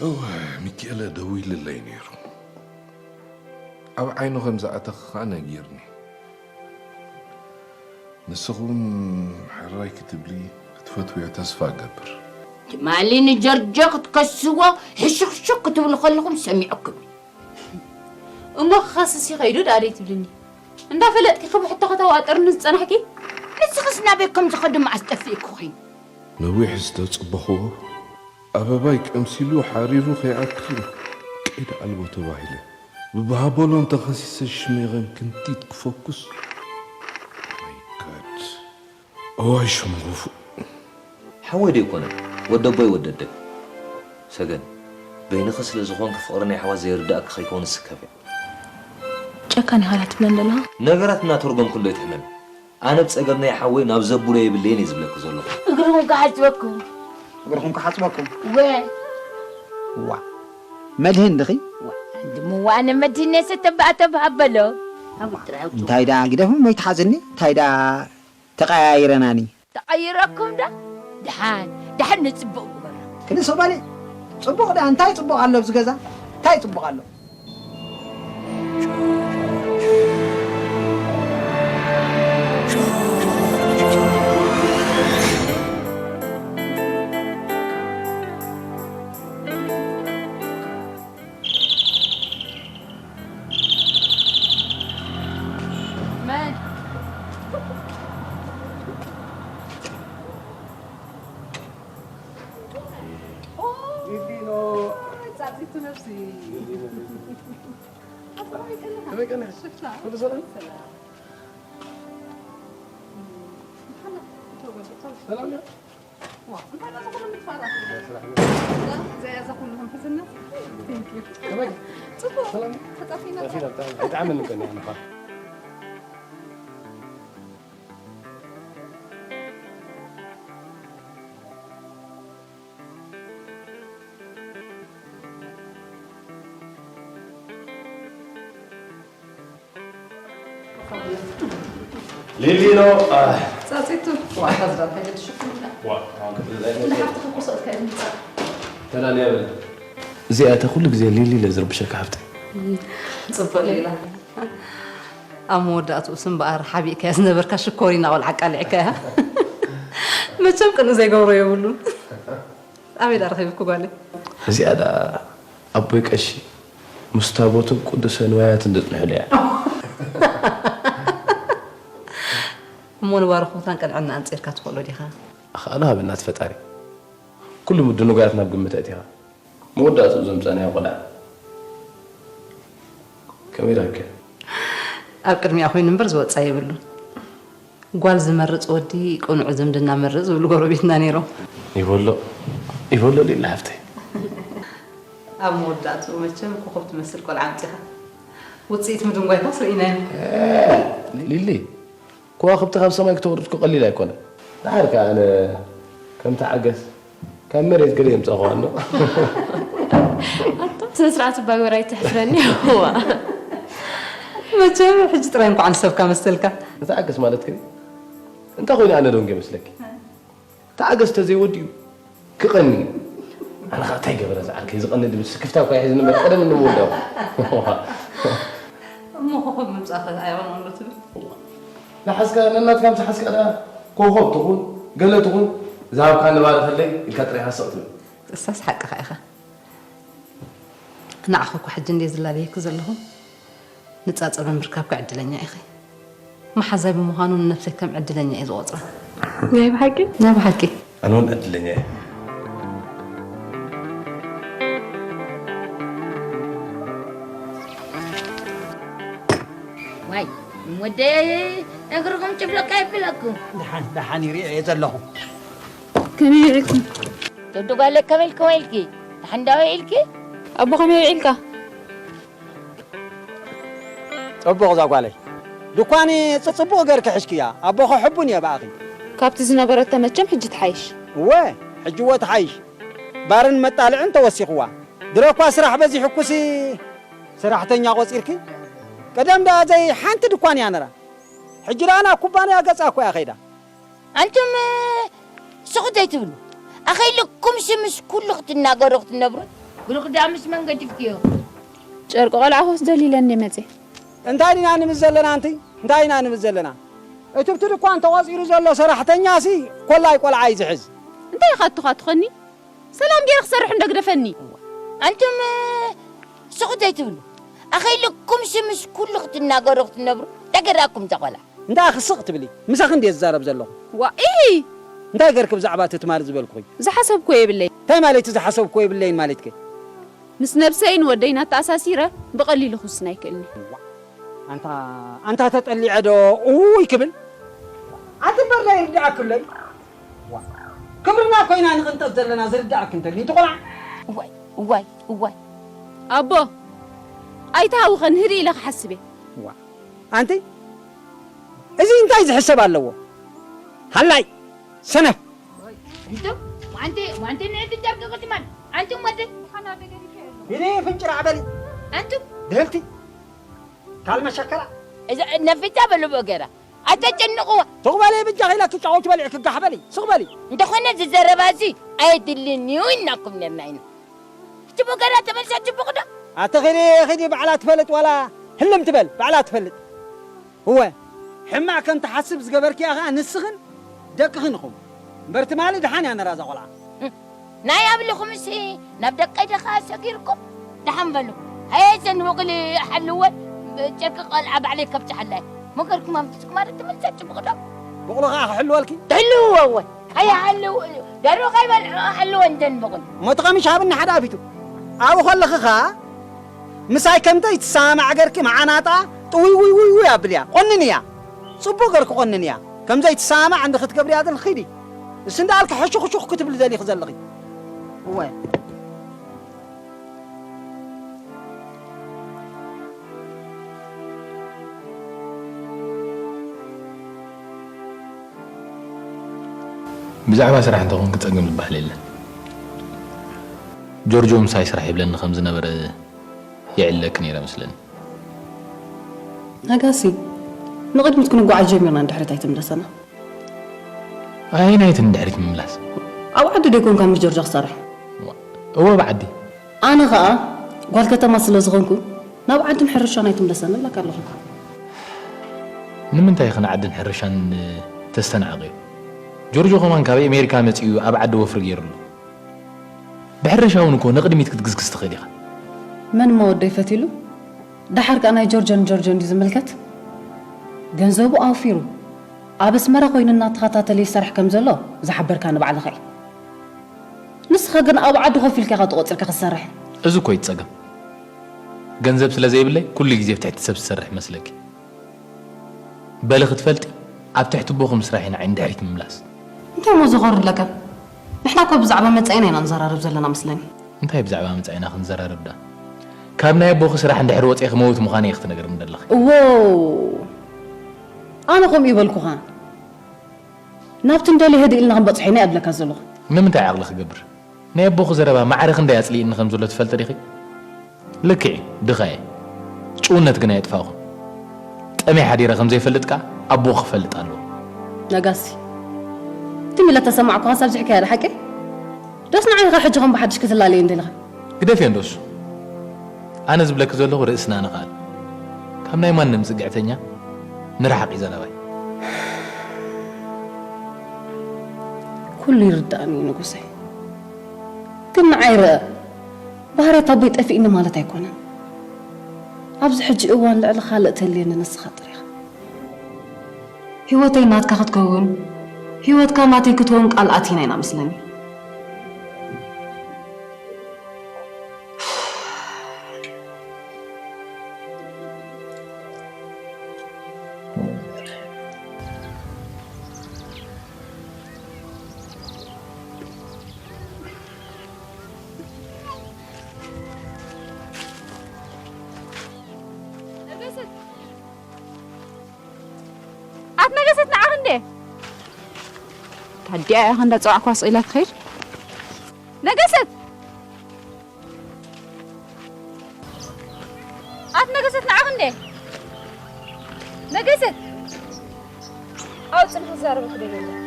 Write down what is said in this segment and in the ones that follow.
እወ፣ ሚኪኤለ ደዊሉለይ ነይሩ። ኣብ ዓይኑ ከም ዝኣተኺ ኸኣ ነጊርኒ። ንስኹም ሕራይ ክትብሊ ክትፈትውዮ ተስፋ እገብር። ትማሊ ንጀርጆ ክትከስዎ ሕሹኽሹኽ ክትብሉ ከለኹም ሰሚዐኩም። እሞ ክኸስስ ይኸይዱ ደኣ ደይ ትብልኒ? እንዳፈለጥኪ ክብሕቶ ከተዋጥርኒ ዝጸናሕኪ? ንስኽስ ናበይ ከም ዝኸዱ መዓስ ጠፊእኩኺ? ነዊሕ ዝተጽበኽዎ ኣበባይ ቀምሲሉ ሓሪሩ ከይኣቱ ቀይዲ ኣልቦ ተባሂለ። ብባህበሎን ተኸሲሰ ሽሜኸን ክንቲት ክፈኩስ። My God። እዋይ ሽም ክፉእ። ሓወይ ዶ ኣይኮነን? ወደቦይ ወደደይ። ሰገን፣ በይንኺ ስለ ዝኾንኪ ፍቕሪ ናይ ኣሕዋት ዘይርድኣኪ ከይከውን እስከፍ እየ። ጨካን ኢኻ ዳ ትብለን ዘለኻ? ነገራት እናተርጎምኩ እንዶ ኣይትሕመሚ። ኣነ ብጸገም ናይ ሓወይ ናብ ዘብሎ የብለይን እየ ዝብለኪ ዘለኹ። እግርኹም ክሓጽበኩም። እግርኹም ክሓጽበኩም። ወ። ዋ። መድህን ድኺ? ዋ። ድምዋ ኣነ መድህን እየ ሰተባእተብ ሃበሎ። እንታይ ደኣ ግደፍም ወይ ትሓዝኒ? እንታይ ደኣ ተቐያይረናኒ? ተቐይረኩም ዶ? ደሓን፣ ደሓን ንጽቡቕ ግበራ። ክንሶ ባሌ፣ ጽቡቕ ደኣ እንታይ ጽቡቕ ኣሎ ኣብዚ ገዛ? እንታይ ጽቡቕ ኣሎ? መን? ኦ፣ ሊሊኖ። ጻጽቱ ነፍሲ። ከመይ ቀኒኻ? ከመይ ቀኒኻ? ሽፍታ። ኩሉ ሰላም? ሰላም። ሰላም ዶ? ዋ፣ እንታይ ነዚ ኩሉ ምትፋራ? ስራሕ እዛ፣ እዛ ኩሉ ሕዝነት? Thank you። ከመይ? ጽቡቕ። ሰላም? ተጣፊና። ጠፊና፣ ብጣዕሚ ኣይጠዓመኒ እኮ እኒኣ ምዃን። ሊሊኖ፣ አ። ጻጺቱ፣ ዋ፣ ሓዝራ ተገድ ሽኩምላ። ዋ፣ ኣሁን ክፍል ላይ ነው። ንሓፍትኺ እኮ ሰብካ ይምጻእ። ተላልያ በል። እዚኣ እተ ኩሉ ግዜ ሊሊ ኢለ ዝርብሸካ ሓፍተይ። ጽቡቕ ሌላ። ኣብ መወዳእትኡ ስም በኣር ሓቢእካያ ዝነበርካ ሽኮሪና ቆልዓ ኣቃሊዕካያ። መቸም ቅንኢ ዘይገብሮ የብሉን። ኣበይ ደኣ ረኺብኩ ጓለይ? እዚኣ ደኣ ኣቦይ ቀሺ ምስ ታቦትን ቅዱሰ ንዋያትን ዘጽንሑሉ እያ። እሞ ንባርኾታን ቅንዕና ኣንጺርካ ትኽእሎ ዲኻ? ኣኽኣሎ ሃበና እቲ ፈጣሪ። ኩሉ ምድንጓያት ናብ ግምት ኣእቲኻ። መወዳእትኡ ዘምጻእናዮ ቆልዓ ከመይ ረኺብካዮ? ኣብ ቅድሚኣ ኮይኑ እምበር ዝወጻ የብሉን። ጓል ዝመርጽ ወዲ ቅኑዕ ዝምድና መርጽ ዝብሉ ጎረቤትና ነይሮም። ይበሎ፣ ይበሎ ሊሊ ሓፍተይ። ኣብ መወዳእትኡ መቸም ኮኾብ ትመስል ቆልዓ ኣምጺኻ። ውጽኢት ምድንጓይካስ ርኢናዮ። እ፣ ሊሊ፣ ከዋኽብቲ ካብ ሰማይ ክተወርድ እኮ ቀሊል ኣይኮነን። ደሓር ከኣ ኣነ ከም ተዓገስ ካብ መሬት ገለ የምጻኹ ኣሎ። ኣታ ስነ ስርዓት እባ ግበር ኣይትሕፍረኒ። እዋ። መቸም ሕጂ ጥራይ እንኳዕ ንሰብካ መሰልካ። ንተዓገስ ማለት ግን እንታይ ኮይኑ ኣነ ደንጎ ይመስለኪ? ተዓገስ ተዘይወዲኡ ክቐኒ። ኣነ ኸኣ እንታይ ገበረ ዝዓርከይ ዝቐኒ ድብል ስክፍታ እኳ ይሕዝ ንበር ቀደም ንምውዳው። እሞ ኮኾብ ምምጻእካ ኣይቐንኦን ዶ ትብል? ዝሓዝካ ነናትካ ምስ ሓዝካ ደኣ ኮኾብ ትኹን ገለ ትኹን ዝሃብካኒ ባርኸለይ ኢልካ ጥራይ ኢኻ ስቕ ትብል። እሳስ ሓቅኻ ኢኻ። ንዓኺ እኮ ሕጂ እንድየ ዝላለየኪ ዘለኹ። ንጻጸ ብምርካብኪ ዕድለኛ ኢኺ። መሓዛይ ብምዃኑ ንነብሰይ ከም ዕድለኛ እየ ዝቖጽራ። ናይ ብሓቂ? ናይ ብሓቂ። ኣነ እውን ዕድለኛ እየ። ዋይ፣ ወደይ እግርኹም ጭፍለቃ ይብለኩም። ደሓን፣ ደሓን ይሪኦ እየ ዘለኹ። ከመይ ውዒልኩም? ዶዶ ጓለ ከመይ ኢልኩም ኢልኪ? ደሓን ዳዊ ኢልኪ? ኣቦ ከመይ ውዒልካ? ጽቡቕ እዛ ጓለይ። ድኳኒ ጽ-፣ ጽቡቕ ገርኪ ሕሽክያ። ኣቦኺ ሕቡን እየ ብኣኺ። ካብቲ ዝነበረቶ መቸም ሕጂ ትሓይሽ። እወ፣ ሕጂ እወ ትሓይሽ። ባርን መጣልዕን ተወሲኽዋ። ድሮ እኳ ስራሕ በዚሑኩሲ ሰራሕተኛ ቆጺርኪ። ቀደም ደኣ ዘይ ሓንቲ ድኳን እያ ነራ። ሕጂ ደኣ ናብ ኩባንያ ገጻ እኮ እያ ከይዳ። ኣንቱም፣ ሱቕ ዶ ኣይትብሉ። ኣኸይልኩም ሽምሽ ኩሉ ክትናገሩ ክትነብሩ። ብሩኽ ዳምሽ መንገዲ ፍትዮ። ጨርቂ ቆልዓ ክወስደሉ ኢለ እንደ መጼ። እንታይ ዲና ንብል ዘለና ኣንቲ? እንታይ ኢና ንብል ዘለና? እቲ ብቲ ድኳን ተቖጺሩ ዘሎ ሰራሕተኛሲ ኮላይ ቆልዓ እዩ ዝሕዝ። እንታይ ኢኻ ትኻትኸኒ? ሰላም ገይረ ክሰርሕ እንዶ ግደፈኒ። ኣንቱም ስቕ ዘይትብሉ። ኣኸይልኩም ሽምሽ ኩሉ ክትናገሩ ክትነብሩ። ደገራኩም ተቆላ። እንታይ ክስቕ ትብሊ? ምሳኺ እንድየ ዝዛረብ ዘለኹ። ዋ፣ ኢሂ! እንታይ ገርኪ ብዛዕባ እቲ ትማሊ ዝበልኩኺ? ዝሓሰብኩ የብለይ። እንታይ ማለት እዩ ዝሓሰብኩ የብለይን ማለትከ? ምስ ነብሰይን ወደይን ኣተኣሳሲረ ብቐሊሉ ክውስን ኣይክእልን እየ። ኣንታ፣ ኣንታ ተጠሊዐ ዶ እውይ ክብል? ኣቲ እምበር ዶ ይርድኣክለይ? ክብርና ኮይና ንቕንጠጥ ዘለና ዝርድኣክ እንተልዩ ትቆልዓ። እዋይ፣ እዋይ፣ እዋይ። ኣቦ፣ ኣይትሃውኸን፣ ህድእ ኢለ ክሓስብ እየ። ዋ፣ ኣንቲ፣ እዚ እንታይ ዝሕሰብ ኣለዎ? ሃላይ፣ ሰነፍ። እንቱም፣ ዋንቲ፣ ዋንቲ ንእቲ ጨርቂ ቅድማን። ኣንቱም ወዲ። ይኔ ፍንጭራዕ በሊ። ኣንቱም። ድህልቲ። ካልመ ሸከራ። እዛ ነፊታ በሉ በገራ። ኣተጨንቕዋ። ስቕ በሊ ብጃኺ ኢላ ክጫወት በሊ ክጋሕ በሊ። ስቕ በሊ። እንተኾነ እዚ ዘረባ እዚ ኣየድልን እዩ ኢልናኩም ነርና ኢና። እቲ በገራ ተመልሳ ጽቡቕ ዶ? ኣተ ኺዲ ኺዲ ባዕላ ትፈልጥ ዋላ ህልም ትበል ባዕላ ትፈልጥ። እወ፣ ሕማቕ ከም ትሓስብ ዝገበርክያ ኸኣ ንስኽን ደቅኽን ኢኹም። እምበር ትማሊ ደሓን እያ ነራ እዛ ቖልዓ። ናይ ኣብልኹምሲ ናብ ደቀይ ደኻ ሰጊርኩም ደሓን በሉ። ሃየ እዘን ውቕሊ ሓልወን ጨርቂ ቐልዓ ባዕለይ ከብጽሓላ እየ። መገርኩም ኣምጺእኩም ኣረ ትምልሰ ጽቡቕ ዶ? ብቑሉ ኸኣ ክሕልወልኪ? ትሕልውዎ እወ። ሃየ ሓልው ደሮ ከይበልዑ ሓልወን እዘን ብቑል። እሞ እቲ ቀሚሽ ሃብኒ ሓደ ኣፊቱ። ኣብኡ ከለኺ ኸኣ ምሳይ ከም ዘይትሰማማዕ ገርኪ መዓናጣ ጥውይ ውይ ውይ ውይ ኣብልያ። ቆንንያ። ጽቡቕ ገርኪ ቆንንያ። ከም ዘይትሰማማዕ እንዲ ክትገብርያ ድል ኺዲ። እስ እንዳኣልኪ ሕሹኽሹኽ ክትብሊ ደሊኺ ዘለኺ። እወ። ብዛዕባ ስራሕ እንተኾንኪ ጸገም ዝበሃል የለን። ጆርጆ ምሳይ ስራሕ ይብለኒ ከም ዝነበረ ይዕለኪ ነይረ መስለኒ። ነጋሲ፣ ንቕድሚት ክንጓዓዝ ጀሚርና ንድሕሪት ኣይትምለሰና። ኣየናይት ንድሕሪት ምምላስ? ኣብ ዓዲ ዶ ይኮንካ ምስ ጆርጆ ክሰርሕ? እወ፣ ኣብ ዓዲ። ኣነ ኸኣ ጓል ከተማ ስለ ዝኾንኩ ናብ ዓድን ሕርሻን ኣይትምለሰኒ እብለካ ኣለኹ። ንምንታይ ኢኺ ንዓድን ሕርሻን ተስተናዕቕዮ? ጆርጆ ከማን ካብ ኣሜሪካ መጺኡ ኣብ ዓዲ ወፍሪ ገይሩ ኣሎ። ብሕርሻ እውን እኮ ንቕድሚት ክትግስግስ ትኽእል ኢኻ። መን እሞ ወደይ ፈቲሉ? ደሓር ከኣ ናይ ጆርጆን ጆርጆን ድዩ ዝምልከት? ገንዘቡ ኣውፊሩ ኣብ ኣስመራ ኮይኑ እናተኸታተለ ይሰርሕ ከም ዘሎ ዝሓበርካ ንባዕልኻ እዩ። ንስኻ ግን ኣብ ዓዲ ኮፍ ኢልካ ኢኻ ተቖጺርካ ክትሰርሕ። እዚ እኮ እዩ ጸገም። ገንዘብ ስለ ዘይብለይ ኩሉ ግዜ ኣብ ትሕቲ ሰብ ዝሰርሕ መስለኪ። በሊ ክትፈልጢ፣ ኣብ ትሕቲ ኣቦኺ ምስራሕ እዩ ንዓይ ንድሕሪት ምምላስ። እንታይ እሞ ዘኾርድ ለካ? ንሕና እኮ ብዛዕባ መጻኢና ኢና ንዘራረብ ዘለና መስለኒ። እንታይ ብዛዕባ መጻኢና ክንዘራረብ ደኣ? ካብ ናይ ኣቦኺ ስራሕ እንድሕር ወጺኤ ክመውት ምዃነይ ኢኺ ትነግርኒ ዘለኺ። እዎ፣ ኣነ ከምኡ ይበልኩኻ። ናብቲ እንደልዮ ህድእ ኢልና ክንበጽሖ ኢና እየ እብለካ ዘለኹ። ንምንታይ ዓቕሊ ክገብር? ናይ ኣቦኺ ዘረባ ማዕረ ክንደይ ኣጽሊእኒ ከም ዘሎ ትፈልጢ ዲኺ? ልክዕ እዩ፣ ድኻ እየ። ጭውነት ግን ኣየጥፋእኹን። ጠምየ ሓዲረ ከም ዘይፈልጥ ከኣ ኣቦኺ ክፈልጥ ኣለዎ። ነጋሲ፣ ትም ኢለ ተሰማዕኩኻ ሳብ ዝሕከያ ዶ ሓቂ? ዶስ ንዓይ ኢኻ ሕጂ ከም ብሓድሽ ክትላለየኒ ደሊኻ? ግደፍዮ እንዶ እሱ። ኣነ ዝብለኪ ዘለኹ ርእስና ንኽኣል። ካብ ናይ ማንም ጽግዕተኛ ንርሓቕ እዩ ዘረባይ። ኩሉ ይርድኣኒ እዩ ንጉሰይ። ግን ንዓይ ርአ፣ ባህርያት ኣቦይ ጠፊእኒ ማለት ኣይኮነን። ኣብዚ ሕጂ እዋን ልዕሊ ካልእ ተልየኒ ንስኻ ጥራይ ኢኻ። ህይወተይ ናትካ ክትከውን፣ ህይወትካ ናተይ ክትከውን ቃል ኣቲና ኢና መስለኒ። ኣት ነገሰት ንዓኺ እንዴ? ታዲያ ኢኻ እንዳ ጸዋዕኳ ስቕ ኢላ ትኸይድ? ነገሰት! ኣት ነገሰት ንዓኺ እንዴ? ነገሰት! ኣብኡ ጽንሒ ክዛረበኪ ደልየ ኣለኹ።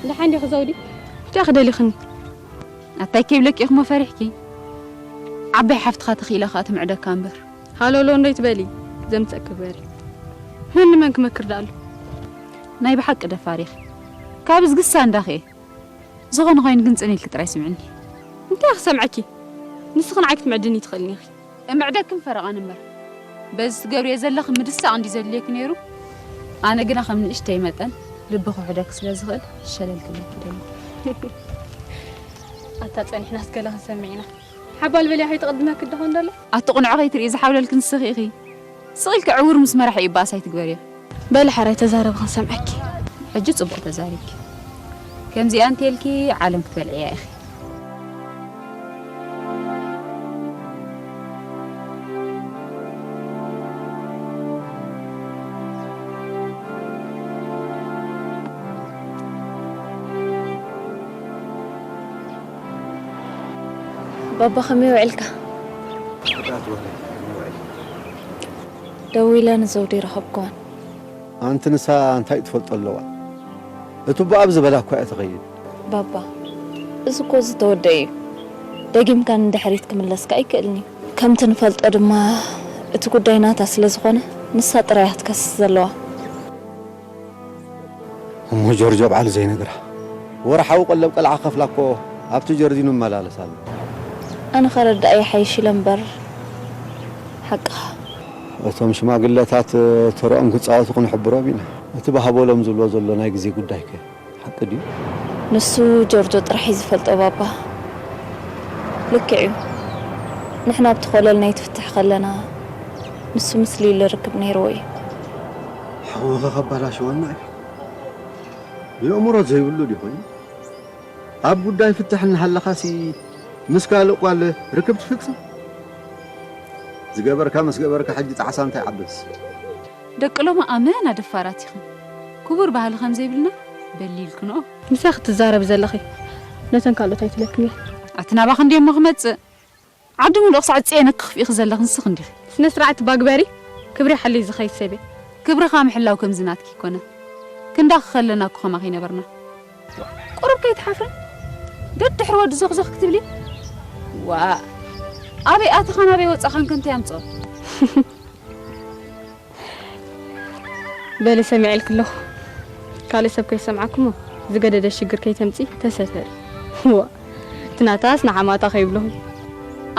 ደሓን ዲኺ ዘውዲ? እንታይ ክደሊኽኒ? ኣታይ ከይብለኪ ኢኹሞ ፈሪሕኪ? ዓባይ ሓፍትኻ ተኽኢላ ኸኣ ትምዕደካ እምበር። ሃሎሎ እንዶ ይትበሊ፣ ዘምጸኪ ግበሪ። መን ንመን ክመክር ደኣሉ? ናይ ብሓቂ ደፋር ኢኺ። ካብ ዝግሳ እንዳኺ። ዝኾነ ኮይኑ ግን ጽን ኢልኪ ጥራይ ስምዕኒ። እንታይ ክሰምዐኪ? ንስኺ ንዓይ ክትምዕድኒ ትኽእልኒ ኢኺ። እምዕደክን ፈረቓን እምበር። በዚ ትገብርዮ ዘለኺ ምድሳቕ እንዲ ዘድልየኪ ነይሩ። ኣነ ግና ከም ንእሽተይ መጠን ልቢ ክውሕደኪ ስለ ዝኽእል ሸለል ክብለኪ ደልየ። ኣታ ጸኒሕናስ ገለ ክንሰምዕ ኢና። ሓባል በልያ ከይትቕድመኪ ደኾን ደሎ? ኣቲ ቁንዖ ከይትርኢ ዝሓብለልኪ ንስኺ ኢኺ። ስቕ ኢልኪ ዕውር ምስ መራሒ ይበኣስ ኣይትግበርዮ። በሊ ሓራይ ተዛረቢ ክንሰምዐኪ። ሕጂ ጽቡቕ ተዛሪብኪ። ከምዚኣ እንተልኪ ዓለም ክትበልዕያ ኢኺ። ባባ ከመይ ውዕልካ? ደዊለ ንዘውዲ ረኸብክዋን። ኣንቲ ንሳ እንታይ ትፈልጦ ኣለዋ? እቲ ብኣብ ዝበላ እኳ እያ ትኸይድ። ባባ፣ እዚ እኮ ዝተወደአ እዩ። ደጊምካ ንድሕሪት ክምለስካ ኣይክእልን እዩ። ከምቲ ንፈልጦ ድማ እቲ ጉዳይ ናታ ስለ ዝኾነ ንሳ ጥራይ እያ ክትከስስ ዘለዋ። እሞ ጆርጆ ባዕሉ ዘይነግራ? ወርሓዊ ቀለብ ቀልዓ ከፍላ እኮ ኣብቲ ጀርዲኑ እመላለስ ኣሎ። ኣነ ከረድኣ ይሓይሽ ኢለ እምበር ሓቅኻ። እቶም ሽማግለታት ተረኦም ክጻወቱ ክንሕብሮም ኢና። እቲ ብሃበሎም ዝብሎ ዘሎ ናይ ግዜ ጉዳይ ከ ሓቂ ድዩ? ንሱ ጆርጆ ጥራሕ እዩ ዝፈልጦ ባባ። ልክዕ እዩ። ንሕና ኣብቲ ኮለል ናይ ትፍትሕ ከለና ንሱ ምስ ሊሊ ርክብ ነይርዎ እዩ። ሕቕኺ ከባላሽወና እዩ። የእምሮ ዘይብሉ ድዩ ኮይኑ? ኣብ ጉዳይ ፍትሕ እናሃለኻሲ ምስ ካልእ ጓል ርክብ ትፍክሲ? ዝገበርካ ምስ ገበርካ ሕጂ ጣዕሳ እንታይ ዓብስ? ደቂ ሎሚ ኣመና ደፋራት ኢኽን። ክቡር ባህሊ ከም ዘይብልና በሊልክንኦ። ምሳኺ ትዛረቢ ዘለኺ ነተን ካልኦት ኣይትለክምያ። ኣቲ ናባኺ እንድየሞ ክመጽእ። ዓዲ ምሉእ ክሳዕ ጽየነ ክኽፍኢኺ ዘለኽን ንስኺ እንዲኺ። ስነ ስርዓት ባግበሪ፣ ክብሪ ሓልይ ዝኸይድ ሰብ እየ። ክብርኻ ምሕላው ከምዚ ናትኪ ኣይኮነ። ክንዳኺ ከለና እኮ ከማኺ ነበርና። ቁሩብ ከይትሓፍሪ? ደድሕሪ ወዲ ዞኽዞኽ ክትብሊ? ዋእ! ኣበይ ኣተኻን ኣበይ ወጻኻን ከ እንታይ ኣምጽኦ? በሊ ሰሚዐልኪ ኣለኹ። ካልእ ሰብ ከይሰምዓኩሞ ዝገደደ ሽግር ከይተምጺ ተሰተሪ። ዋእ! እቲ ናታስ ንሓማታ ከይብለኹ።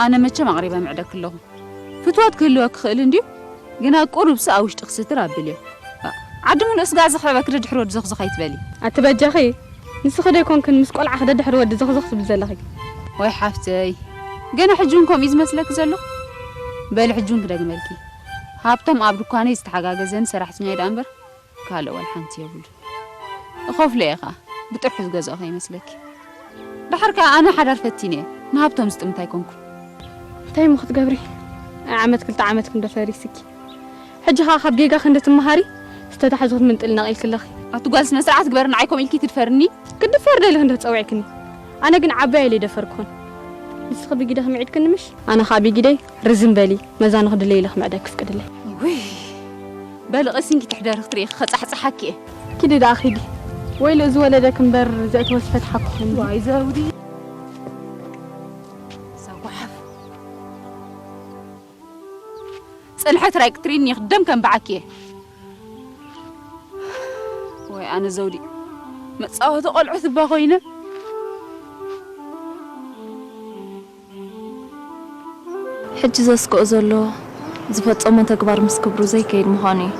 ኣነ መቸም ኣቕሪበ ምዕደኪ ኣለኹ። ፍትወት ክህልወኪ ክኽእል እንድዩ፣ ግና ቁሩብሲ ኣብ ውሽጥኺ ስትር ኣብልዮ። ዓዲ ምሉእ ስጋዕ ዘኽዕበኪ ደድሕሪ ወዲ ዞኽዞኽ ኣይትበሊ። ኣቲ በጃኺ፣ ንስኺ ዶ ኣይኮንክን ምስ ቆልዓኺ ደድሕሪ ወዲ ዞኽዞኽ ትብሊ ዘለኺ? ወይ ሓፍተይ፣ ገና ሕጂ እውን ከምኡ እዩ ዝመስለኪ ዘሎ? በሊ ሕጂ እውን ክደግመልኪ። ሃብቶም ኣብ ድኳነይ ዝተሓጋገዘኒ ሰራሕተኛይ ደኣ እምበር፣ ካልእ ዋላ ሓንቲ የብሉን። እኸፍሎ እየ ኸኣ፣ ብጥርሑ ዝገዝኦ ከይመስለኪ። ደሓር ከኣ ኣነ ሓዳር ፈቲነ እየ፣ ንሃብቶም ዝጥምት ኣይኮንኩን። እንታይ እሞ ክትገብሪ? ዓመት ክልተ ዓመት ክንዶ ፈሪስኪ። ሕጂ ኸኣ ካብ ጌጋ ክንዲ ትመሃሪ፣ ዝተታሕዙ ክትምንጥሊ ነቒልኪ ኣለኺ። ኣቲ ጓል ስነ ስርዓት ግበሪ፣ ንዓይ ከምኡ ኢልኪ ትድፈርኒ? ክድፈር ደሊኺ እንዶ ጸዊዕክኒ። ኣነ ግን ዓባይ ኢለ ኣይደፈርኩኽን። ንስኺ ብጊደኺ ምዒድክኒ ምሽ? ኣነ ኸኣ ብጊደይ ርዝን በሊ፣ መዛኑ ክድለይ ኢለ ክምዕደኪ ፍቅድለይ። ውይ፣ በሊ ቀሲንኪ ትሕደሪ ክትርኢ ክጸሓሕሓኪ እየ። ኪዲ ደኣ ኪዲ። ወይሉ እዚ ወለደኪ እምበር ዘእተወስ ፈትሓኩኽን። ዋይ ዘውዲ። እዛ ጓሓፍ። ጽንሐት ራይ ክትሪኒ ክደም ከም በዓኪ እየ። ወይ ኣነ ዘውዲ፣ መጻወቲ ቆልዑት እባ ኮይነ። ሕጂ ዘስግኦ ዘሎ ዝፈጸሞ ተግባር ምስ ክብሩ ዘይከይድ ምዃኑ እዩ።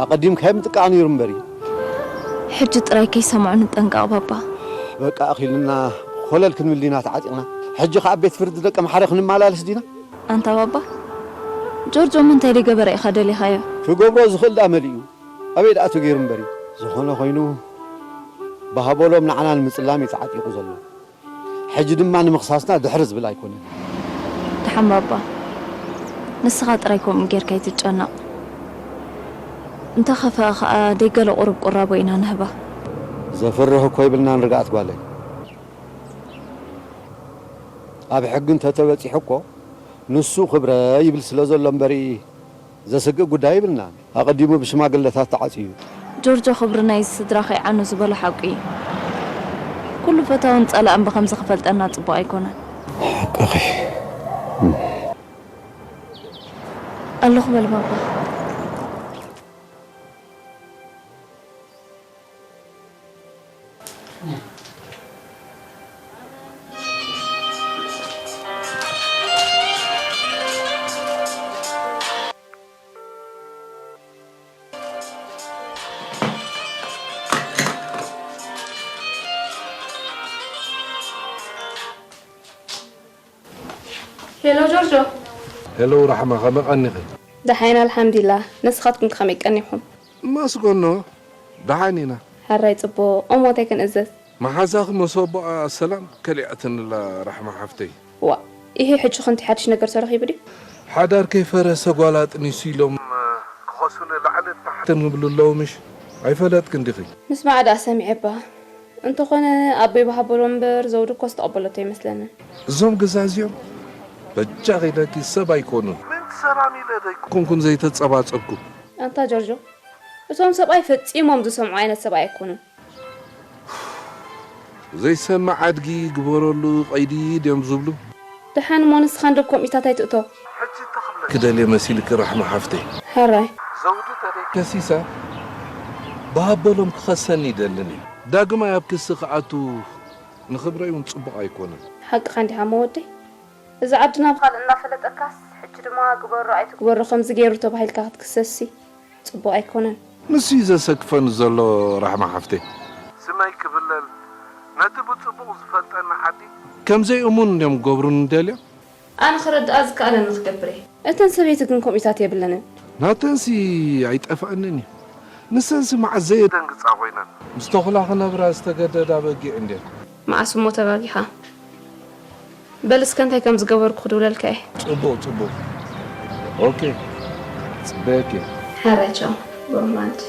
ኣቐዲምካዮ ምጥቃዕ ነይሩ እምበር እዩ። ሕጂ ጥራይ ከይሰምዑ ንጠንቀቕ ባባ። በቃ ኣኺሉና፣ ኾለል ክንብል ዲና ተዓጢቕና። ሕጂ ኸኣ ቤት ፍርዲ ደቂ ኣምሓረ ክንመላለስ ዲና? ኣንታ ባባ፣ ጆርጆ እሞ እንታይ ደይገበረ ኢኻ ደሊኻዮ? ክገብሮ ዝኽእል ደኣ መሊኡ። ኣበይ ደኣ ተገይሩ እምበር እዩ። ዝኾነ ኾይኑ፣ ብሃበሎም ንዓና ንምጽላም እዩ ተዓጢቑ ዘሎ። ሕጂ ድማ ንምኽሳስና ድሕር ዝብል ኣይኮነን። ደሓን ባባ፣ ንስኻ ጥራይ ከምኡ ጌርካ ኣይትጨነቕ። እንተ ኸፍአ ኸኣ ደይ ገለ ቁሩብ ቁራቦ ኢና ንህባ። ዘፍርህ እኮ ይብልናን ርግኣት ጓለይ። ኣብ ሕጊ እንተ ተበጺሑ እኮ ንሱ ክብረ ይብል ስለ ዘሎ እምበሪ ዘስግእ ጉዳይ ይብልናን። ኣቐዲሙ ብሽማግለታት ተዓጽዩ። ጆርጆ ክብሪ ናይዚ ስድራ ከይዓኑ ዝበሎ ሓቁ እዩ። ኩሉ ፈታውን ጸላእን ብኸምዚ ክፈልጠና ጽቡቕ ኣይኮነን። ሓቅኺ። ኣለኹ በል ባባ። ሄሎ ጆርጆ። ሄሎ ራሕማ፣ ከመይ ቀኒኺ? ደሓን ኣልሓምዱሊላህ። ንስኻትኩም ከመይ ቀኒኹም? መስገኖ፣ ደሓን ኢና። ሕራይ ጽቡቕ። እሞ እንታይ ክንእዘዝ? መሓዛኺ መሶቦኣ ሰላም ከሊኣትንላ ራሕማ ሓፍተይ። ዋ፣ ይሄ ሕጂ ከምቲ ሓድሽ ነገር ተረኺቡ ድዩ? ሓዳር ከይፈረሰ ጓል ኣጥኒሱ ኢሎም ክኸሱኒ ላዕልን ታሕትን ይብሉ ኣለዉ ምሽ? ኣይፈለጥክን ዲኺ? ምስማዕ ደኣ ሰሚዐ እባ። እንተኾነ ኣቦይ ብሃበሎ እምበር ዘውዲ እኮ ዝተቐበለቶ ኣይመስለንን። እዞም ገዛ እዚኦም በጃኺ ኢለኪ ሰብ ኣይኮኑን። ምንቲ ሰላም ኢለ ዘይኮንኩን ዘይተጸባጸብኩ። ኣንታ ጆርጆ፣ እቶም ሰብኣይ ፈጺሞም ዝሰምዑ ዓይነት ሰብኣይ ኣይኮኑን። ዘይሰምዕ ኣድጊ ግበረሉ ቀይዲ ድዮም ዝብሉ? ደሓን እሞ ንስኻ እንዶ ከምኡታት ኣይትእቶ። ክደልየ መሲልኪ ራሕማ ሓፍተይ። ሕራይ። ዘውዲ ተደይ ከሲሳ ብሃበሎም ክኸሰኒ ይደልን እዩ። ዳግማይ ኣብ ክሲ ክኣቱ ንኽብረይ እውን ጽቡቕ ኣይኮነን። ሓቅኻ እንዲኻ እሞ ወደይ። እዚ ዓድና ብኻልእ እናፈለጠካስ፣ ሕጂ ድማ ግበሮ ኣይትግበሮ ከምዚ ገይሩ ተባሂልካ ክትክሰስሲ ጽቡቕ ኣይኮነን። ንሱ እዩ ዘሰክፈኒ ዘሎ ራሕማ ሓፍተይ። ስመይ ክብለል ነቲ ብጽቡቕ ዝፈልጠኒ ዓዲ ከም ዘይእሙን እዮም ክገብሩኒ ደልዮም። ኣነ ክረድኣ ዝከኣለኒ ክገብር እየ። እተን ሰበይቲ ግን ከምኡታት የብለንን። ናተንሲ ኣይጠፍኣንን እዩ። ንሰንሲ መዓስ ዘየደንግጻ ኮይነን። ምስ ተኹላ ክነብራ ዝተገደዳ በጊዕ እንድየን። መዓስ እሞ ተጋጊኻ? በል እስከ እንታይ ከም ዝገበርኩ ክድውለልካ እየ። ጽቡቕ፣ ጽቡቕ። ኦኬ። ጽበየኪ። ሕራይ ቻው። ብሩህ መዓልቲ።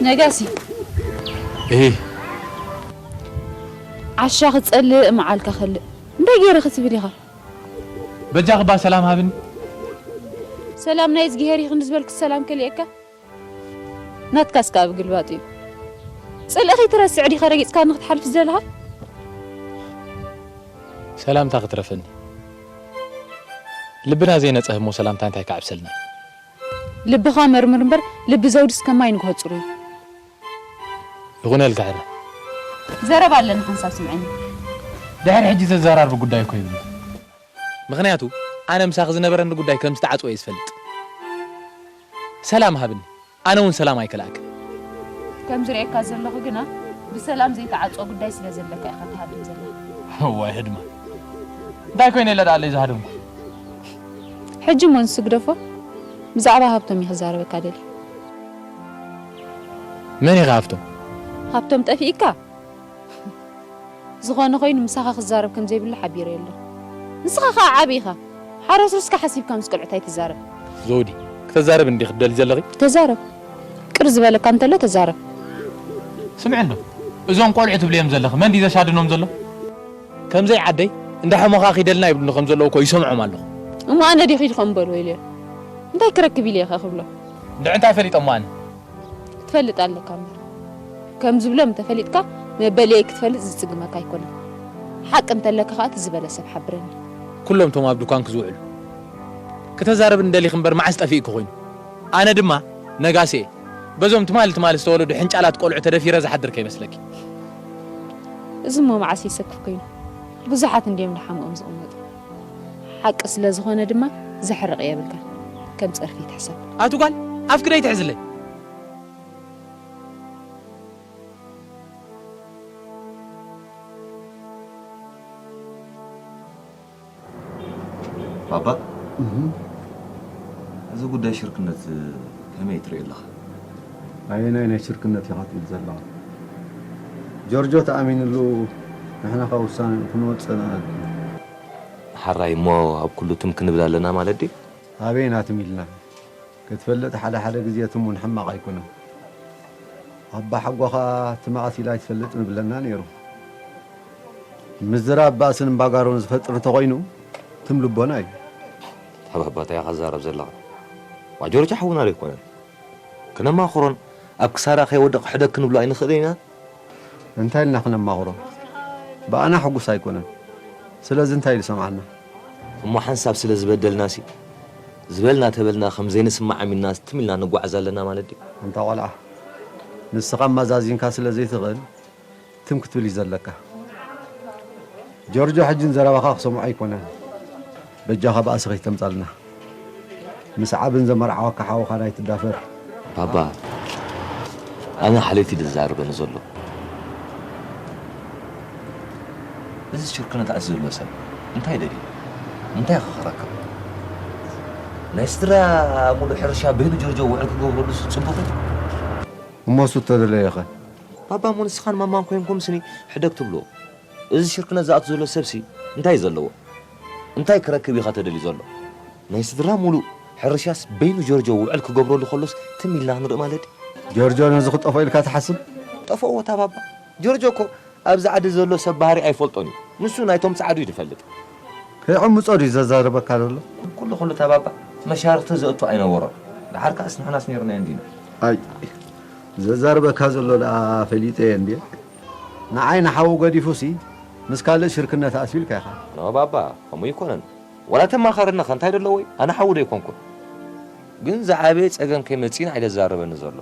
ነጋሲ። እሂ። ዓሻ ክጸልእ መዓልካ ከልእ። እንታይ ገይረ ክትብል ኢኻ? በጃኺ እባ ሰላም ሃብኒ። ሰላም ናይ እዝግሄር ይኹን ዝበልኩ ሰላም ከልየካ? ናትካስ ከኣ ብግልባጡ እዩ። ጽልእኺ ትረስዕ ዲኻ ረጊጽካኒ ክትሓልፍ ዝደለኻ? ሰላምታ ክትረፈኒ። ልብና ዘይነጽህ እሞ ሰላምታ እንታይ ክዓብሰልና? ልብኻ መርምር እምበር፣ ልቢ ዘውድስ ከማይ ንግሆ ጽሩይ። ይኹነልካ ሕረ። ዘረባ ኣለኒ ሓንሳብ ስምዐኒ። ድሕሪ ሕጂ ዘዘራርብ ጉዳይ እኮ ይብሉ። ምኽንያቱ ኣነ ምሳኺ ዝነበረኒ ጉዳይ ከም ዝተዓጽወ እየ ዝፈልጥ። ሰላም ሃብኒ። ኣነ እውን ሰላም ኣይከልኣክን። ከም ዝርእየካ ዘለኹ ግና ብሰላም ዘይተዓጽወ ጉዳይ ስለ ዘለካ ኢኻ ትሃድም ዘለኻ። እዋይ ህድማ። እንታይ ኮይነ ኢለ ደኣ ኣለይ ዝሃደምኩ? ሕጂ እሞ ንሱ ግደፎ። ብዛዕባ ሃብቶም እዩ ክዛረበካ ደልዩ። መን ኢኻ ሃብቶም? ሃብቶም ጠፊእካ? ዝኾነ ኮይኑ ምሳኻ ክዛረብ ከም ዘይብሉ ሓቢረዮ ኣለኹ። ንስኻ ኸኣ ዓቢ ኢኻ። ሓረስርስካ ሓሲብካ ምስ ቆልዑት ኣይትዛረብ። ዘውዲ፣ ክተዛረብ እንዲኺ ትደሊ ዘለኺ? ተዛረብ። ቅር ዝበለካ እንተሎ ተዛረብ። ስምዒ እንዶ፣ እዞም ቆልዑ ትብልዮም ዘለኺ መን ድዩ ዘሻድኖም ዘሎ? ከምዘይ ዓደይ እንዳ ሕሞኻ ኺደልና ይብሉኒ ከም ዘለዉ እኮ ይሰምዖም ኣለኹ። እሞ ኣነ ድየ ኺድ ከም በልዎ ኢለዮ። እንታይ ክረክብ ኢለ ኢኻ ክብሎ? እንድዒ እንታይ ፈሊጦም ኣነ? ክትፈልጥ ኣለካ እምበር። ከም ዝብሎም እንተፈሊጥካ መበልየይ ክትፈልጥ ዝጽግመካ ኣይኮነን። ሓቂ እንተለካ ኸኣ እቲ ዝበለ ሰብ ሓብረኒ። ኩሎም እቶም ኣብ ድኳንኪ ዝውዕሉ። ክተዛረብኒ ደሊኺ እምበር መዓስ ጠፊእኪ ኮይኑ? ኣነ ድማ ነጋሲ እየ። በዞም ትማሊ ትማሊ ዝተወለዱ ሕንጫላት ቆልዑ ተደፊረ ዝሓድር ከይመስለኪ። እዚ እሞ መዓስ የሰክፍ ኮይኑ? ብዙሓት እንድዮም ንሓምኦም ዝቕመጡ። ሓቂ ስለ ዝኾነ ድማ ዘሕርቕ የብልካን። ከም ጸርፊ ይትሕሰብ። ኣቲ ጓል፣ ኣፍኪ ደይትሕዝለይ። ባባ፣ እዚ ጉዳይ ሽርክነት ከመይ ትርእዮ ኣለኻ? ኣየናይ ናይ ሽርክነት ኢኻ ትብል ዘለኻ? ጆርጆ ተኣሚንሉ ንሕና ካብ ውሳኔ ክንወጽእ ንኽእል። ሓራይ እሞ ኣብ ኩሉ ትም ክንብል ኣለና ማለት ድዩ? ኣበይ ናትም ኢልና? ክትፈልጥ ሓደ ሓደ ግዜ ትም እውን ሕማቕ ኣይኮነን። ኣባ ሓጎኻ ትም ኣሲላ ኣይትፈልጥን ብለና ነይሩ። ምዝራብ ባእስን እምባጋሮን ዝፈጥር እንተኾይኑ ትም ልቦና እዩ። ታባባ እንታይ ኢኻ ትዛረብ ዘለኻ? ዋ ጆርጆ ሓውና ዶ ኣይኮነን? ክነማኽሮን ኣብ ክሳራ ከይወድቕ ሕደግ ክንብሎ ኣይንኽእልን ኢና? እንታይ ኢልና ክነማኽሮ? ብኣና ሕጉስ ኣይኮነን። ስለዚ እንታይ ኢሉ ሰምዓና? እሞ ሓንሳብ ስለ ዝበደልናሲ ዝበልና ተበልና ከም ዘይንስማዓም ኢልና ትም ኢልና ንጓዓዝ ኣለና ማለት ድዩ? ኣንታ ቆልዓ፣ ንስኻ ኣመዛዚንካ ስለ ዘይትኽእል ትም ክትብል እዩ ዘለካ። ጆርጆ ሕጂ ንዘረባኻ ክሰምዖ ኣይኮነን። በጃኻ ባእሲ ከይተምጻልና። ምስ ዓብን ዘመርዓወካ ሓውኻ ኣይትዳፈር። ባባ፣ ኣነ ሓልዮት እዩ ዘዛርበኒ ዘሎ። እዚ ሽርክነት ኣትዩ ዘሎ ሰብ እንታይ ደልዩ? እንታይ ከ ክረክብ? ናይ ስድራ ሙሉእ ሕርሻ በይኑ ጆርጆ ውዕል ክገብረሉስ ጽቡቕ እዩ። እሞ እሱ እተደለየኸ? ባባ፣ እሞ ንስኻን ማማን ኮይንኩም ስኒ ሕደግ ትብልዎ። እዚ ሽርክነት ዝኣቱ ዘሎ ሰብሲ እንታይ እዩ ዘለዎ? እንታይ ክረክብ እዩ ኸ ተደልዩ ዘሎ? ናይ ስድራ ሙሉእ ሕርሻስ በይኑ ጆርጆ ውዕል ክገብረሉ ከሎስ ትም ኢልና ክንርኢ ማለት ድዩ? ጆርጆ ነዚ ክጠፍኦ ኢልካ ትሓስብ? ጠፍእዎ እታ ባባ። ጆርጆ እኮ ኣብዚ ዓዲ ዘሎ ሰብ ባህሪ ኣይፈልጦን እዩ። ንሱ ናይቶም ጻዕዱ እዩ ዝፈልጥ። ከይዕምጾ ድዩ ዘዛርበካ ዘሎ? ኩሉ ኩሉ እታ ባባ መሻርኽቲ ዘእቱ ኣይነበሮን። ደሓር ከኣስ ንሕናስ ነይርና እንዲና። ኣይ፣ ዘዛርበካ ዘሎ ደኣ ፈሊጠ እየ እንድየ። ንዓይ ንሓዉ ገዲፉሲ ምስ ካልእ ሽርክነት ኣስቢልካ ኢኻ። ኖ ባባ፣ ከምኡ ኣይኮነን። ዋላ ተማኸረኒ ኸ እንታይ ደለዎ? ኣነ ሓዉ ዶ ኣይኮንኩን? ግን ዝዓበየ ጸገም ከይመጽእ ንዓይ ዘዛርበኒ ዘሎ።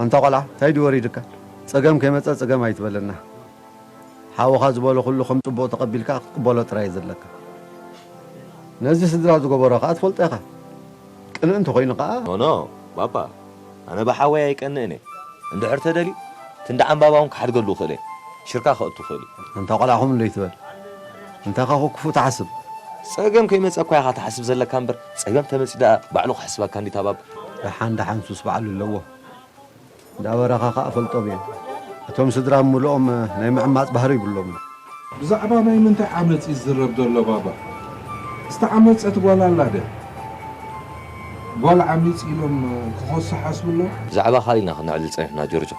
ኣንታ ቆልዓ፣ እንታይ ድዩ ወሪድካ? ጸገም ከይመጸ ጸገም ኣይትበለና። ሓውኻ ዝበሎ ኩሉ ከም ጽቡቕ ተቐቢልካ ክትቅበሎ ጥራይ እዩ ዘለካ። ነዚ ስድራ ዝገበሮ ኸኣ ትፈልጦ ኢኻ። ቅንእ እንተኾይኑ ኸኣ ኖ፣ ኖ፣ ባባ፣ ኣነ ብሓወይ ኣይቀንእን እየ። እንድሕር ተደልዩ፣ ትንዲ ዓምባባ እውን ክሓድገሉ ይኽእል እየ። ሽርካ ከእቱ ይኽእል እዩ። ኣንታ ቆልዓ ከምኡ እንዶ ኣይትበል። እንታይ ኻኹ ክፉእ ትሓስብ? ጸገም ከይመጸ እኳ ኢኻ ትሓስብ ዘለካ እምበር፣ ጸገም ተመጺኡ ደኣ ባዕሉ ክሕስበካ እንዲታ ባባ። ደሓን ደሓን ሱስ ባዕሉ ኣለዎ። እንዳበረኻ ኸኣ እፈልጦም እየ። እቶም ስድራ ምሉኦም ናይ ምዕማጽ ባህሪ ይብሎምን። ብዛዕባ ናይ ምንታይ ዓመጽ እዩ ዝዝረብ ዘሎ ባባ? ዝተዓመጸት ጓል ኣላ ደ? ጓል ዓሚጽ ኢሎም ክኸሱ ሓስቡ ኣለዉ? ብዛዕባ ካልእ ኢና ክነዕልል ጸኒሕና ጆርጆ።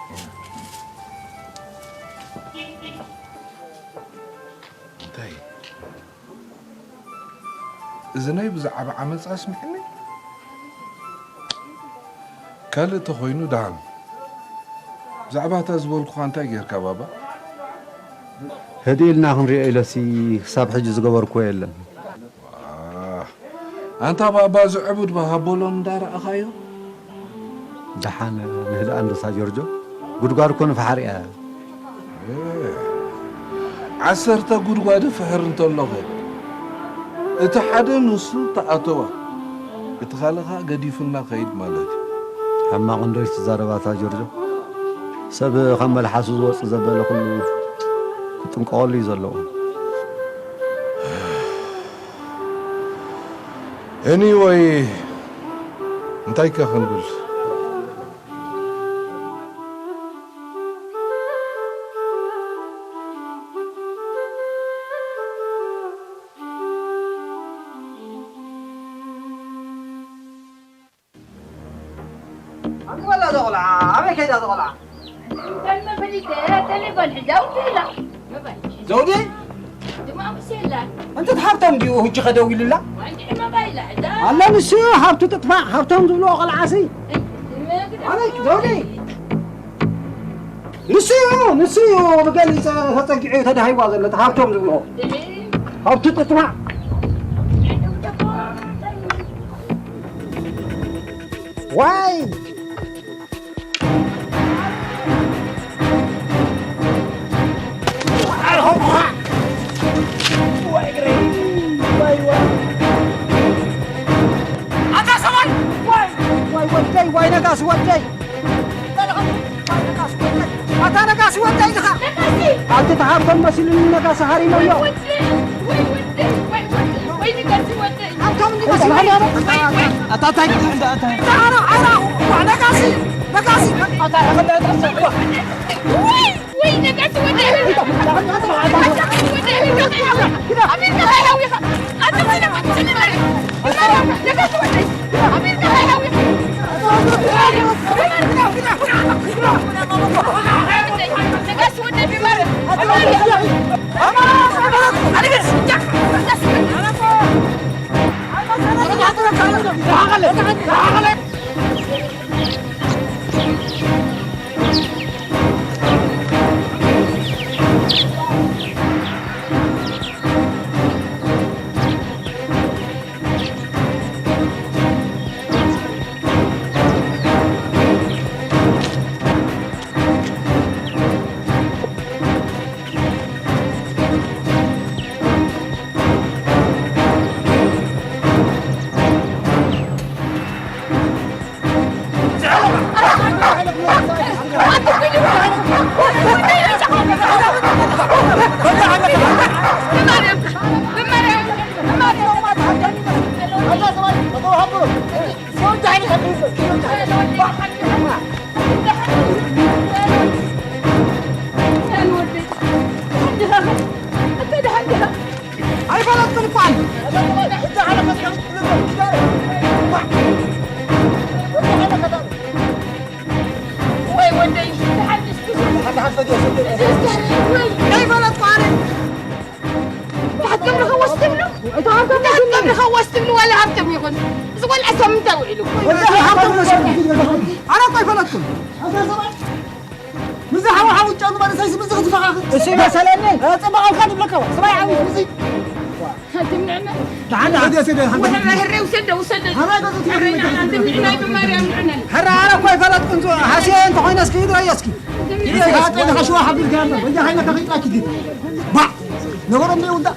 እንታይ? እዚ ናይ ብዛዕባ ዓመጽ ኣስሚዕኒ። ካልእ ተኾይኑ ደሓን። ብዛዕባ እታ ዝበልኩኻ እንታይ ጌርካ ባባ? ህድእ ኢልና ክንሪኦ ኢለሲ ክሳብ ሕጂ ዝገበርኩዎ የለን። ዋእ፣ ኣንታ ባባ እዚ ዕቡድ ሃቦሎን እንዳረኣኻዮ? ደሓን ንህድኣ እንዶ እሳ ጆርጆ፣ ጉድጓድ እኮ ንፍሓር እያ። እ፣ ዓሰርተ ጉድጓድ ፍሕር እንተሎኸ፣ እቲ ሓደ ንሱ ተኣተዋ፣ እቲ ካልእ ኸኣ ገዲፉና ኸይድ ማለት እዩ። ሕማቕ እንዶ እዩ ትዛረብ ኣታ ጆርጆ። ሰብ ካብ መልሓሱ ዝወጽእ ዘበለ ኩሉ ክጥንቀቐሉ እዩ ዘለዎ። Anyway፣ እንታይ ከ ክንብል? ኣንተ በላ እዛ ቆልዓ፣ ኣበይ ከይዳ እዛ ቆልዓ? ዘውዲ? ኣንተ ሃብቶም ድዩ ህጂ ከደዊልላ? ኣላ ንሱ እዩ ሃብቱ ጥጥፋእ፣ ሃብቶም ዝብልዎ ቆልዓሲ። ኣበይ ዘውዲ? ንሱ እዩ፣ ንሱ እዩ ብገሊፅ ተፀጊዑ ተዳሂዋ ዘሎ፣ እቲ ሃብቶም ዝብልዎ። ሃብቱ ጥጥፋእ። ዋይ! ኣታ ሰብኣይ! ዋይ! ዋይ ወደይ! ዋይ ነጋሲ ወደይ! ኣታ ነጋሲ ወደይ ድኻ? ኣቲ ተሃብቶም መሲሉኒ ነጋሲ ሃሪመዮ። ኣታ እንታይ ነጋሲ ነጋሲ ኣታ ወይ ነጋሲ ወደይ። ኣታ ነጋሲ ወደይ። ኣይፈለጥኩም እኳ ኣነ። ወይ ወደይ፣ ተሓድሽ ብዙሕ። ሓንቲ ሓንቲ ሰዲያ፣ ሰዲያ። ወይ። ኣይፈለጥኩ ኣነ። ተሓት ከምሪ ከወስ ትብሉ? ተሓት ከምሪ ከወስ ትብሉ ዋላ ሃብቶም ይኹን። እዚ ቆልዓ ሰብ ምንታይ ውዒሉ? ወላ ሃብቶም መሰሉ። ኣነ እኮ ኣይፈለጥኩም። ምስዚ ሓው ሓው ጫኑ ማለት ሳይስ ምስዚ ክትፈኻኽር። እሱ ይመሰለኒ። እ፣ ጽባቐ ኣልካ ንብለካ ዋ። ሰብኣይ ዓብዪ ምስዚ። ኣትምንዕና። ደሓን ደሓን። ወደ ሰደ፣ ወደ ርህሬ ውሰደ፣ ውሰደ። ኣባይ በሉ ትብሉ። ኣረይና፣ ኣንተ ምንድን ናይ ብማርያም ንዕነን። ሕራ ኣነ እኮ ኣይፈለጥኩን። ዞ፣ ሃስየ እንተኾይነ እስኪ ይድረዮ እስኪ። ይድረዮ እስኪ። ኣንተ ተኸሽዋ ሓቢርካ ያለ። ወንጀል ሃይመ ተኸይጥራኪ ግን። ባ፣ ነበሮም ነው እንዳ።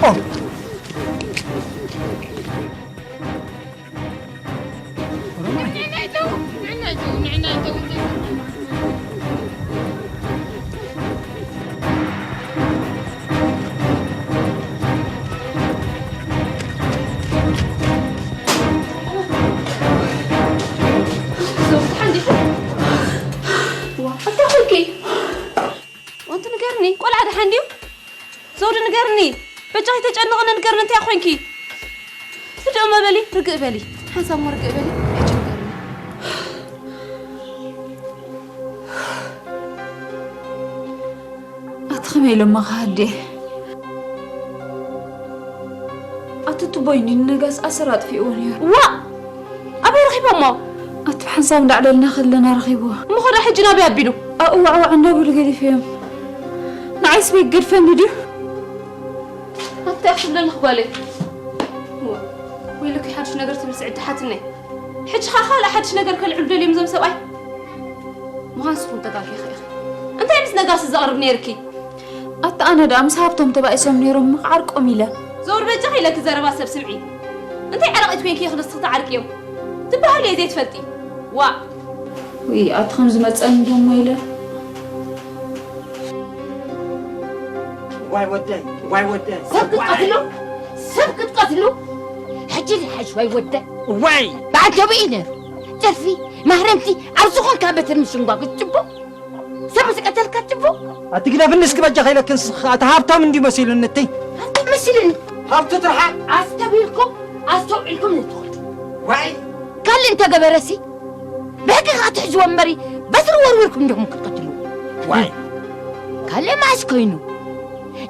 ኦ። ኣንታ ኮንኪ? ወንቲ ንገርኒ፣ ቆልዓ ደሓን ድዩ? ዘውዲ ንገርኒ፣ በጃኺ ተጨንቕኒ ንገርኒ፣ እንታይ ኮንኪ? ህድእ እሞ በሊ፣ ርግእ በሊ። ሓንሳብ እሞ ርግእ በሊ፣ ኣይጭንቀኒ። ኣቲ ከመይ ኢሎማ ከሃዴ? ኣቲ ቱቦይ እንዲ ንነጋስ ኣሰር ኣጥፊእዎ ነይሩ። ዋእ! ኣበይ ረኺቦሞ? ኣቲ ብሓንሳብ እንዳዕለልና ከለና ረኺብዎ። እሞ ኸዳ ሕጂ ናበይ ኣቢሉ? ኣእዋዕዋዕ እንዳበሉ ገዲፈዮም። ንዓይስ ቤት ገድፈኒ ድዩ? ኣቲ ኣኽብለልኽ ጓለይ። እወ፣ ወይለኪ ሓድሽ ነገር ትብል ስዕዲ ሓትነይ። ሕጂ ኸኣ ካልእ ሓድሽ ነገር ከልዕሉ ደልዮም እዞም ሰብኣይ። ምዃን ንስኹም ተጋጊኺ ኢኺ። እንታይ ምስ ነጋሲ ዘቕርብ ነይርኪ? ኣታ ኣነ ደኣ ምስ ሃብቶም ተባኢሶም ነይሮም፣ ምኽዓርቆም ኢለ። ዘውር በጃኺ ኢለኪ ዘረባ ሰብ ስምዒ። እንታይ ዓረቒት ኮይንኪ ኢኺ ንስኺ ትዓርቅዮም? ትበሃሊ እየ ዘይትፈልጢ። ዋእ። ውይ፣ ኣቲ ከም ዝመጸኒ ደሞ ኢለ። ዋይ ወደይ፣ ዋይ ወደይ። ሰብ ክትቀትሉ፣ ሰብ ክትቀትሉ። ሕጂ ዝሓሽ ዋይ ወደይ። ዋይ። በዓል ተብኢ ነይሩ። ጨርፊ፣ ማህረምቲ፣ ኣብ ዝኾንካ በትሪ ምሽንጓ ክትጭቦ። ሰብ ምስ ቀተልካ ትቦ? ኣቲ ግደፍኒ እስኪ በጃኺ ኢለኪ ንስኺ፣ ኣቲ ሃብታም እንድዩ መሲሉኒ እቲ። ሃብታም መሲሉኒ? ሃብቱ ትርሓቕ። ኣስተብሂልኩም፣ ኣስተውዒልኩም ንትኾኑ። ዋይ። ካልእ እንተገበረሲ፣ ብሕጊ ኸኣ ትሕዝዎ እምበሪ፣ በትሪ ወርዊርኩም እንዲኹም ክትቀትሉ። ዋይ። ካልእ መዓስ ኮይኑ?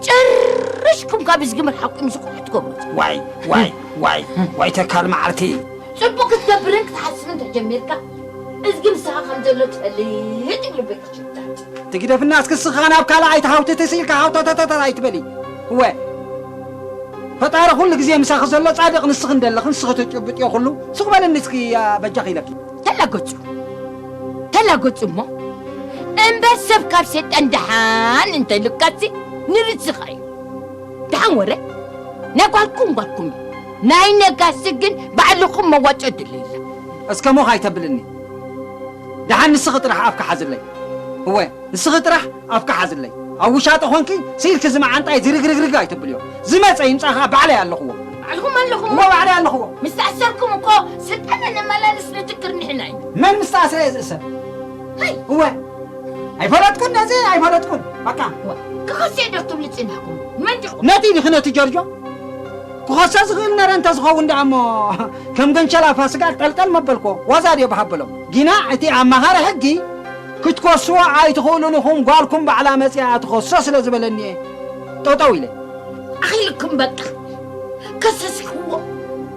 ጭርሽኩም ካብ ዝግመል ሓቁ ምስ ቁርሑ ትገብሩ። ዋይ፣ ዋይ፣ ዋይ፣ ዋይ ተካል መዓልቲ። ጽቡቕ ክትገብርን ክትሓስብን ተጀሚርካ፣ እዝጊ ምሳኻ ከም ዘሎ ትፈልጥ ይብሉ ቤት ሽታት። ትግደፍና እስኪ እስኻ ናብ ካልእ ኣይትሃውትትስ ኢልካ ሃውተተተተ ኣይትበሊ። እወ፣ ፈጣሪ ኩሉ ግዜ ምሳኺ ዘሎ ጻድቕ ንስኺ እንደለኺ ንስኺ ትጭብጥዮ ኩሉ። ሱቕ በልኒ እስኪ፣ ያ በጃኺ ኢለኪ። ተላገጹ፣ ተላገጹ እሞ እምበር ሰብ ካብ ሰይጣን ደሓን እንተልካሲ ንርዝኻ እዩ። ደሓን ወረ ናይ ጓልኩም ጓልኩም እዩ። ናይ ነጋሲ ግን ባዕልኹም መዋጮ ድልይላ። እስከ ሞኽ ኣይተብልኒ። ደሓን ንስኺ ጥራሕ ኣፍካ ሓዝለይ። እወ፣ ንስኺ ጥራሕ ኣፍካ ሓዝለይ። ኣብ ውሻጠ ኾንኪ ስኢልኪ ዝመዓንጣይ ዝርግርግርግ ኣይተብልዮ። ዝመጸ ይምጻ ኸኣ ባዕለይ ኣለኽዎ። ባዕልኹም ኣለኹም? እወ፣ ባዕለይ ኣለኽዎ። ምስ ተኣሰርኩም እኮ ስልጣን ነመላልስ ንትክር ንሕና ኢና። መን ምስ ተኣስረ እየ ዝእሰር? ሃይ። እወ። ኣይፈለጥኩን ነዚ ኣይፈለጥኩን። በቃ። እወ። ክኸሴ ዶ ትብሉ ጽናሕኩም? መን ዲኹም? ነቲ ዲኺ ነቲ ጀርጆ? ክኸሶ ዝኽእል ነረ እንተዝኸውን ደኣ እሞ፣ ከም ገንሸል ኣፋ ስጋ ጠልጠል መበልኮ። ዋዛ ድዮ ብሃበሎም። ጊና እቲ ኣማኻሪ ሕጊ፣ ክትከስዎ ኣይትኽእሉን ኢኹም፣ ጓልኩም ባዕላ መጺኣ ትኸሶ ስለ ዝበለኒ እየ ጠጠው ኢለ። ኣኺልኩም በቃ። ከሰስክዎ፣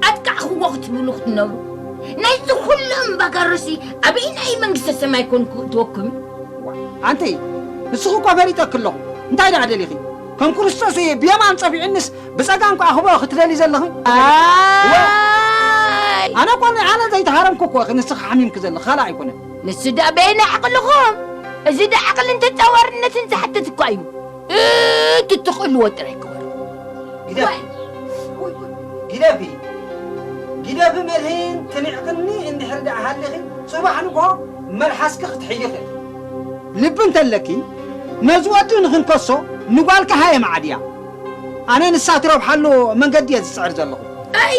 ኣጥቃዕክዎ ክትብሉ ክትነብሩ። ናይዚ ኩሉ እምባጋሮሲ ኣበየናይ መንግስተ ሰማይ ኮን ክእትወኩም? ኣንቲ፣ ንስኺ እኮ ፈሊጠኪ ኣለኹ። እንታይ ደኣ ደሊኺ? ከም ክርስቶስ እየ ብየማን ጸፊዑንስ ብጸጋም ከኣ ክቦ ክትደሊ ዘለኺ? ኣይ! ኣነ እኮ ን-፣ ኣነ ዘይተሃረምኩ እኮ እኺ፣ ንስኺ ሓሚምኪ ዘለኺ፣ ካልእ ኣይኮነን። ንሱ ደኣ በየናይ ዓቕልኹም? እዚ ደኣ ዓቕልን ተጻዋርነትን ዝሓትት እኳ እዩ። እቲ ትኽእልዎ ጥራይ ግበሩ። ግደፊ። ዋይ! ግደፊ። ግደፊ መድህን፣ ትንዕቕኒ እንድሕር ደኣ ሃሊኺ፣ ጽባሕ ንግሆ መልሓስኪ ክትሕይኺ። ልቢ እንተለኪ፣ ነዚ ወዲ ንኽንከሶ ንጓልኪ ሃየ መዓድያ። ኣነ ንሳ ትረብሓሉ መንገዲ እየ ዝጽዕር ዘለኹ። ኣይ!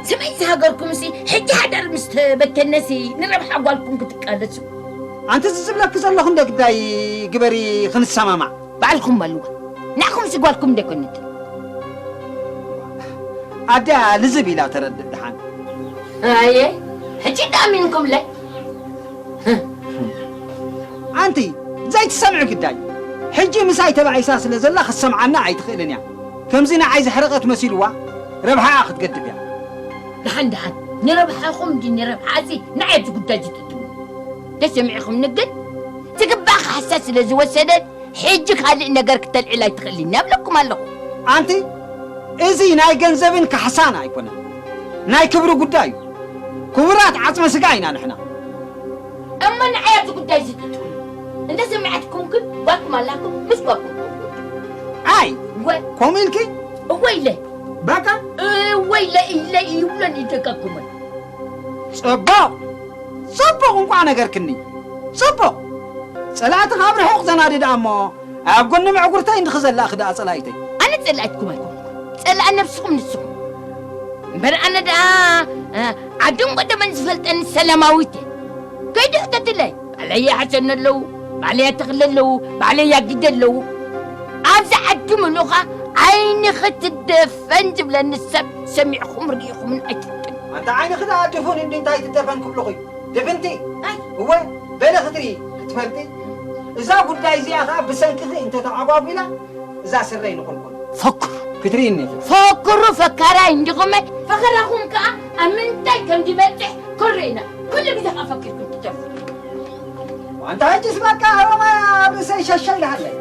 ሰበይዚ ሃገርኩምሲ፣ ሕጂ ሓዳር ምስ ተበተነሲ፣ ንረብሓ ጓልኩም ክትቃለሱ። ኣንቲ እዚ ዝብለኪ ዘለኹ እንደ ግዳይ ግበሪ ክንሰማማዕ። ባዕልኹም በልዋ። ንዓኹምሲ ጓልኩም እንደ ኮነት። ኣደ ልዝብ ኢላ ተረድእ ደሓን። ኣየ፣ ሕጂ ደኣ ኣሚንኩምለይ። ኣንቲ ዘይትሰምዒ ግዳይ። ሕጂ ምሳይ ተባኢሳ ስለ ዘላ ክትሰምዓና ኣይትኽእልን እያ። ከምዚ ንዓይ ዘሕረቐት መሲልዋ ረብሓኣ ክትገድፍ እያ። ደሓን ደሓን፣ ንረብሓኹም ድዩ ንረብሓ እዚ ንዓይ ኣብዚ ጉዳይ ዝትእትዉ? ተሰሚዕኹምኒ ግን፣ ዝግባእ ካሕሳ ስለ ዝወሰደት፣ ሕጂ ካልእ ነገር ክተልዕል ኣይትኽእልን እያ እብለኩም ኣለኹ። ኣንቲ፣ እዚ ናይ ገንዘብን ካሕሳን ኣይኮነን፣ ናይ ክብሪ ጉዳይ እዩ። ክቡራት ዓጽመ ስጋ ኢና ንሕና። እሞ ንዓይ ኣብዚ ጉዳይ እዚ ትእትዉ። እንተ ሰሚዓትኩም ግን ጓልኩም ኣላኩም፣ ምስ ጓልኩም። ኣይ፣ እወ። ከምኡ ኢልኪ? እወ ኢለ። በቃ? እወ ኢለ፣ ኢለ ይብሎን ይደጋግሞን። ጽቡቕ! ጽቡቕ እንቋ ነገርክኒ። ጽቡቕ! ጸላእቲ ካብ ርሑቕ ዘናድዳ እሞ፣ ኣብ ጎኒ ምዕጉርተይ እንድኺ ዘላእኺ ደኣ ጸላኢተይ። ኣነ ጸላኢትኩም ኣይኮንኩን። ጸላኢ ነብስኹም ንስኹም። እምበር ኣነ ደኣ፣ እ፣ ዓድን ጎደመን ዝፈልጠኒ ሰላማዊት እየ። ከይዲ ሕተትለይ። ባዕለይ ይሓሰኒ ኣለዉ፣ ባዕለይ ኣተኽለ ኣለዉ፣ ባዕለይ ያጊደ ኣለዉ። ኣብዚ ዓዲ ምሉኻ ዓይንኺ ትደፈን ዝብለኒ ሰብ ሰሚዕኹም ርኢኹምን ኣይትፈልጡን። ኣንታ ዓይንኺ ደኣ ድፉን እንዲ እንታይ ትደፈን ክብልኹ እዩ? ድፍንቲ? ኣይ። እወ፣ በለ ክትርኢ ክትፈልጢ። እዛ ጉዳይ እዚኣ ኸኣ ብሰንክኺ እንተተዓጓጒላ፣ እዛ ስረይ ንኹልኩል። ፈክሩ። ክትርእይኒ ኢኺ። ፈክሩ ፈካራይ እንዲኹም፣ ፈኸራኹም ከኣ ኣብ ምንታይ ከም ዝበጽሕ ክርእና። ኩሉ ግዜ ከኣ ፈኪርኩም ትተርፉ። ኣንታ ሕጂስ በቃ ኦሮማይ ኣብ ርእሰይ ሸሸ ኢልሃለይ።